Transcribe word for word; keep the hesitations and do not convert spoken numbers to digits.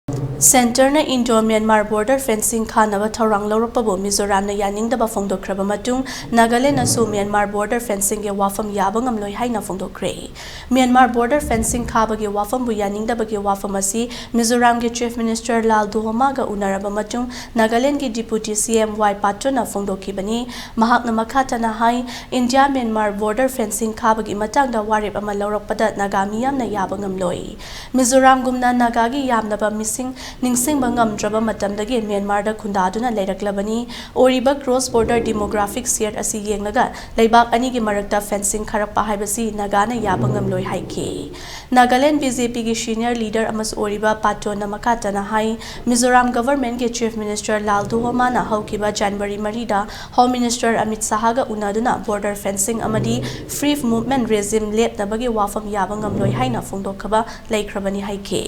ꯁꯦꯟꯇꯔꯅ Indo Myanmar border fencing ꯈꯥꯅꯕ ꯊꯧꯔꯥꯡ ꯂꯧꯔꯛꯄꯕꯨ ꯃꯤꯖꯣꯔꯥꯝꯅ ꯌꯥꯅꯤꯡꯗꯕ ꯐꯣꯡꯗꯣꯛꯈ꯭ꯔꯕ ꯃꯇꯨꯡ ꯅꯥꯒꯥꯂꯦꯟꯅꯁꯨ ꯃ꯭ꯌꯥꯟꯃꯥꯔ ꯕꯣꯔꯗꯔ ꯐꯦꯟꯁꯤꯡꯒꯤ ꯋꯥꯐꯝ ꯌꯥꯕ ꯉꯝꯂꯣꯏ ꯍꯥꯏꯅ ꯐꯣꯡꯗꯣꯛꯈ꯭ꯔꯦ꯫ ꯃ꯭ꯌꯥꯟꯃꯥꯔ ꯕꯣꯔꯗꯔ ꯐꯦꯟꯁꯤꯡ ꯈꯥꯕꯒꯤ ꯋꯥꯐꯝꯕꯨ ꯌꯥꯅꯤꯡꯗꯕꯒꯤ ꯋꯥꯐꯝ ꯑꯁꯤ ꯃꯤꯖꯣꯔꯥꯝꯒꯤ ꯆꯤꯐ ꯃꯤꯅꯤꯁꯇꯔ ꯂꯥꯜ ꯗꯨꯍꯣꯃꯥꯒ ꯎꯅꯔꯕ ꯃꯇꯨꯡ ꯅꯥꯒꯥꯂꯦꯟꯒꯤ ꯗꯤꯄꯨꯇꯤ ꯁꯤ ꯑꯦꯝ ꯋꯥꯏ ꯄꯥꯇꯣꯟꯅ ꯐꯣꯡꯗꯣꯛꯈꯤꯕꯅꯤ꯫ ꯃꯍꯥꯛꯅ ꯃꯈꯥ ꯇꯥꯅ ꯍꯥꯏ, ꯏꯟꯗꯤꯌꯥ ꯃ꯭ꯌꯥꯟꯃꯥꯔ ꯕꯣꯔꯗꯔ ꯐꯦꯟꯁꯤꯡ ꯈꯥꯕꯒꯤ ꯃꯇꯥꯡꯗ ꯋꯥꯔꯦꯞ ꯑꯃ ꯂꯧꯔꯛꯄꯗ ꯅꯥꯒꯥ ꯃꯤꯌꯥꯝꯅ ꯌꯥꯕ ꯉꯝꯂꯣꯏ꯫ ꯃꯤꯖꯣꯔꯥꯝꯒꯨꯝꯅ ꯅꯥꯒꯥꯒꯤ ꯌꯥꯝꯂꯕ ꯃꯤꯁꯤꯡ ꯅꯤꯡꯁꯤꯡꯕ ꯉꯝꯗ꯭ꯔꯕ ꯃꯇꯝꯗꯒꯤ ꯃ꯭ꯌꯥꯟꯃꯥꯔꯗ ꯈꯨꯟꯗꯥꯗꯨꯅ ꯂꯩꯔꯛꯂꯕꯅꯤ꯫ ꯑꯣꯏꯔꯤꯕ ꯀ꯭ꯔꯣꯁ ꯕꯣꯔꯗꯔ ꯗꯤꯃꯣꯒ꯭ꯔꯥꯐꯤꯛ ꯁꯤꯌꯔ ꯑꯁꯤ ꯌꯦꯡꯂꯒ ꯂꯩꯕꯥꯛ ꯑꯅꯤꯒꯤ ꯃꯔꯛꯇ ꯐꯦꯟꯁꯤꯡ ꯈꯥꯔꯛꯄ ꯍꯥꯏꯕꯁꯤ ꯅꯥꯒꯥꯅ ꯌꯥꯕ ꯉꯝꯂꯣꯏ ꯍꯥꯏꯈꯤ꯫ ꯅꯥꯒꯥꯂꯦꯟ ꯕꯤ ꯖꯦ ꯄꯤꯒꯤ ꯁꯤꯅꯤꯌꯔ ꯂꯤꯗꯔ ꯑꯃꯁꯨ ꯑꯣꯏꯔꯤꯕ ꯄꯥꯇꯣꯟꯅ ꯃꯈꯥ ꯇꯥꯅ ꯍꯥꯏ, ꯃꯤꯖꯣꯔꯥꯝ ꯒꯚꯔꯟꯃꯦꯟꯠꯀꯤ ꯆꯤꯐ ꯃꯤꯅꯤꯁꯇꯔ ꯂꯥꯜ ꯗꯨꯍꯣꯃꯥꯅ ꯍꯧꯈꯤꯕ ꯖꯅꯋꯥꯔꯤ ꯃꯔꯤꯗ ꯍꯣꯝ ꯃꯤꯅꯤꯁꯇꯔ ꯑꯃꯤꯠ ꯁꯥꯍꯒ ꯎꯅꯗꯨꯅ ꯕꯣꯔꯗꯔ ꯐꯦꯟꯁꯤꯡ ꯑꯃꯗꯤ ꯐ꯭ꯔꯤ ꯃꯨꯚꯃꯦꯟꯠ ꯔꯦꯖꯤꯝ ꯂꯦꯞꯅꯕꯒꯤ ꯋꯥꯐꯝ ꯌꯥꯕ ꯉꯝꯂꯣꯏ ꯍꯥꯏꯅ ꯐꯣꯡꯗꯣꯛꯈꯤꯕ ꯂꯩꯈ꯭ꯔꯕꯅꯤ ꯍꯥꯏꯈꯤ꯫